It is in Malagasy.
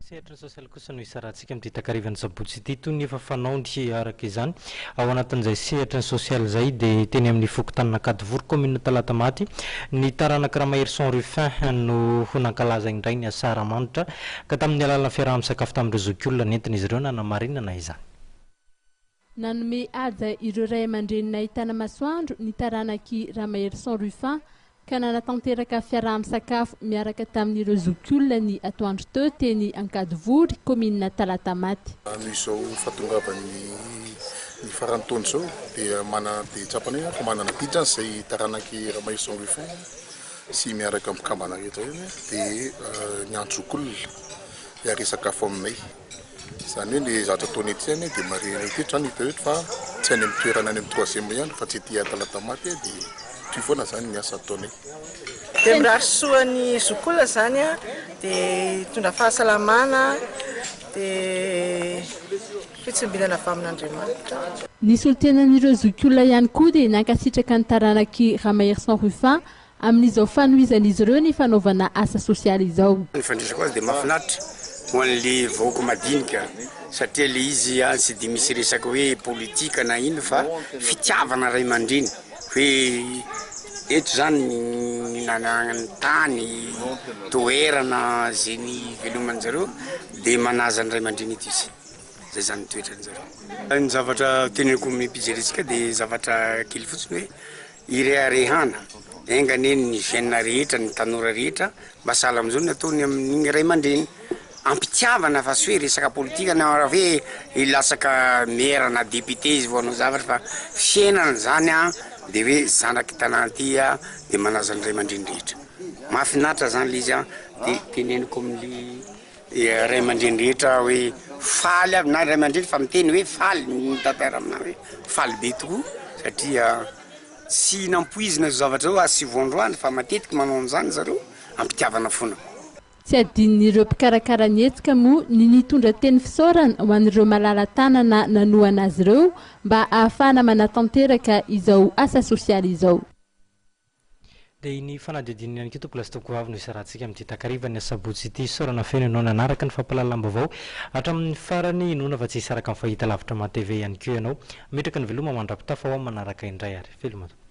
Sehatra ny sosialy kosa no isarahantsika amin'ity takarivan'ny sabotsy ity toy ny efa fanaony araka izany. Ao anatin'izay sehatra ny sosialy izay dia teny amin'ny fokontanin'Ankadivory, kaominina Talatamaty, ny taranak'i Ramaherison Ruffin no ho nankalaza indray ny Asaramanitra ka tamin'ny alalan'ny fiaraha-misakafo tamin'ireo zokiolona nentin'izy ireo nanamarinana izany. Nanome haja ireo ray aman-dreny nahitana masoandro ny taranak'i Ramaherison Ruffin ka nanatanteraka fiaraha-misakafo miaraka tamin'ireo zokiolona ny atoandro teo teny Ankadivory, kaominina Talatamaty. Noho izao fahatongavan'ny ny faran'ny taona izao dia mana dia tsapanay fa manana adidy izany izay taranak'i Ramaherison Ruffin sy miaraka amin'ny mpikambana rehetra ireny dia miantso zokiolona hiara-hisakafo aminay. Izany hoe le zavatra ataonay ety zany dia marihina ety hatrany hita eto fa tsy any amin'ny toerana any amin'ny troisième ihany fa tsy ety Talatamaty dia toy foana zany ny asa ataonay. Dia mirary soa ny zokiolona zany a, dia hitondra fahasalamana, dia fitsimbinana avy amin'Andriamanitra. Ny solontenan'ireo zokiolona ihany koa dia nankasitraka ny taranak'i Ramaherison Ruffin Amin'izao fanohizan'izy ireo ny fanaovana asa sosialy izao. Ny fandraisako azy dia mahafinaritra ho an'le vahoaka madinika satria le izy tsy dia misy resaka hoe politika na inona fa fitiavana ray aman-dreny hoe eto zany ny nananany tany, toerana ze niveloman-jareo de manaja ny ray aman-dreny eto izy, zay zany ny toetran-jareo. Ny zavatra teneniko amin'ny mpijery antsika de zavatra kely fotsiny hoe Ireharehana, enga anie ny jeune rehetra, ny tanora rehetra mba sahala amin'izao ny ataony amin'ny ray aman-dreny, am-pitiavana fa tsy hoe resaka politika na hoe hilatsaka maire na député izy vao hanao zavatra fa fiainana zany an, de hoe zanak'i tanàna ty an, de manaja ny ray aman-dreny rehetra, mahafinaritra zany le izy an, de teneniko amin'le ray aman-dreny rehetra hoe faly aby na ray aman-dreny fa miteny hoe faly mitantara aminahy hoe faly be tokoa satria tsy nampoizina izao zavatra izao ary tsy vao androany fa matetika manao an'izany zareo am-pitiavana foana. Tsy adinon'ireo mpikarakara ny hetsika moa ny nitondra teny fisaorana ho an'ireo malala-tanana nanohana azy ireo mba hahafahana manatanteraka izao asa sosialy izao. Dia iny fanadihadiana iny ihany koa tompoko lahy sy tompoko vavy no hisarahantsika amin'ity takarivan'ny asabotsy ity. Isaorana feno ianao nanaraka ny fampahalalam-baovao hatramin'ny farany. Inoana fa tsy hisaraka amin'ny fahitalavitra Matv ihany koa ianao. Metraka ny veloma mandra-pitafa ho amin'ny manaraka indray ary. Veloma tompoko.